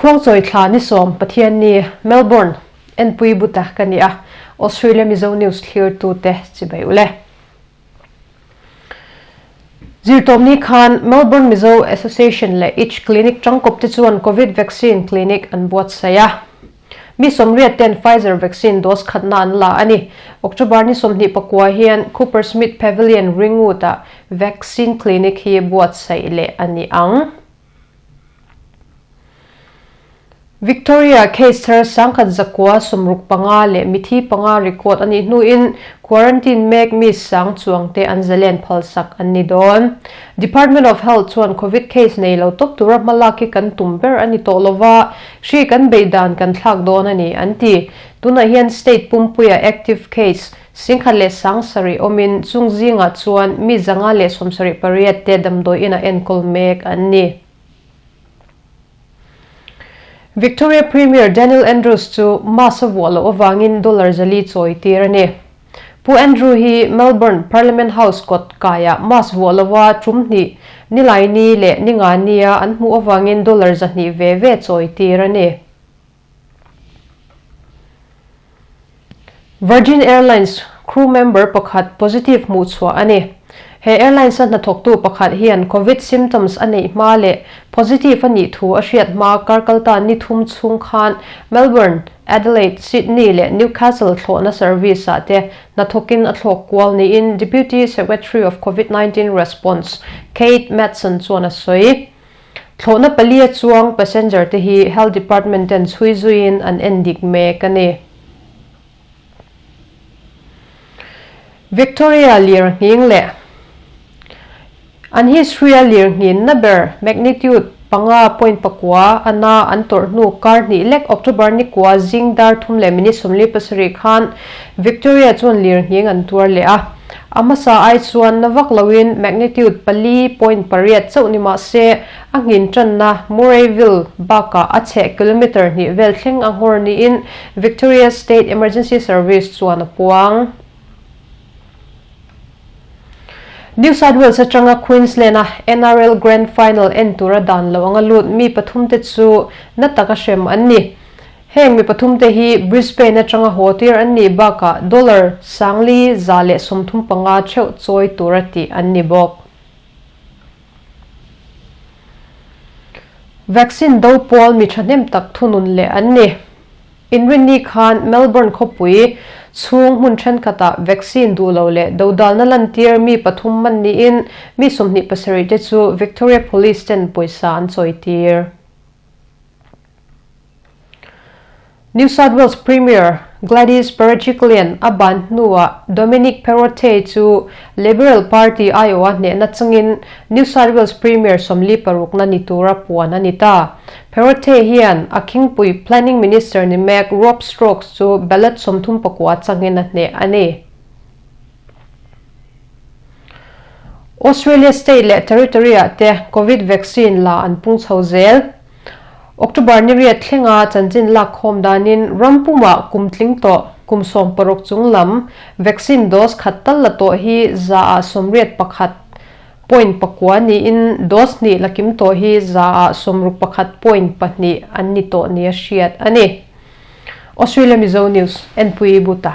Khuangchawi thla ni sawm Pathianni Melbourne enpui buta ka ni a, Australia Mizo News thlirtute chibai ule. Zirtawpni khan Melbourne Mizo Association leh Itch Clinic tangkawp te chuan Covid vaccine clinic an buatsaih a. Mi 80 ten Pfizer vaccine dose khatna an la a ni. October ni 24 hian Cooper Smith Pavilion Ringwood-ah vaccine clinic hi buatsaih leh a ni ang. Victoria case thar 1165 leh mithi panga record a nih hnuin quarantine mek mi sang chuangte an zalen phalsak an ni dawn. Department of Health chuan Covid case nei lo tawp tura hmalak hi kan tum ber a ni tawh lova, hri kan beih dan kan thlak dawn a ni, an ti. Tunah hian state pumpuia active case 10,070 awmin chung zingah chuan mi 578 te damdawi inah enkawl mek an ni. Victoria Premier Daniel Andrews chu mask a vuah loh avangin dollar 400 chawi tir a ni. Pu Andrew hi Melbourne Parliament House kawt kaiah mask vuah lova tum hnih Nilaini leh Ningania an hmuh avangin dollar 200 ve ve chawi tir a ni. Virgin Airlines crew member pakhat positive hmuh chhuah a ni. He airlines-a hnathawktu pakhat hian Covid symptoms a neih hma leh positive a nih thu a hriat hma karkalta ni thum chhung khan Melbourne, Adelaide, Sydney leh Newcastle thlawhna service-ah te hnathawkin a thlawk kual niin Deputy Secretary of Covid-19 Response Kate Madsen chuan a sawi. Thlawhna palia chuang passenger te hi Health Department ten chhui zuiin an en dik mek a ni. Victoria lir nghing leh an history a lir nghin na ber magnitude 5.9 a na an tawrh hnu kar hnih lek October ni kua zing dar thum leh minute 47 khan Victoria chuan lir nghing an tuar leh a. A hmasa ai chuan na vak loin magnitude 4.8 chauh ni mah se a nghin tanna Murrayville bakah a chheh kilometre hnih vel thleng a nghawr niin Victoria State Emergency Service chuan a puang. New South Wales atanga Queensland-a NRL Grand Final en tura dan lo anga lut mi pathum te chu na taka hrem an ni. Heng mi pathum te hi Brisbane atanga haw tir an nih bakah dollar 4135 theuh chawi tura tih an ni bawk. Vaccine do pawl mi thahnem tak thunun leh an ni. Inrinni khan Melbourne khawpui chhung hmun thenkhatah vaccine duh lo leh dodalna lantir mi pathum man niin mi 27 te chu Victoria Police ten pawisa an chawi tir. New South Wales Premier Gladys Berejiklian a ban hnuah Dominic Perrottet chu Liberal Party aiawha hnehna chungin New South Wales Premier 46 na ni tura puan a ni ta. Perrottet hian a khingpui Planning Minister ni mek Rob Strokes chu ballot 39 changin a hneh a ni. Australia state leh territory-ah te Covid vaccine la an pung chho zel. October ni riat thlenga chanchin lak khawm danin ram pumah kum tling tawh kum 60 chung lam vaccine dose khat tal la tawh hi 181.9 niin dose hnih lakim tawh hi 61.2 an ni tawh ni a hriat a ni. Australia Mizo News, Enpui Buta.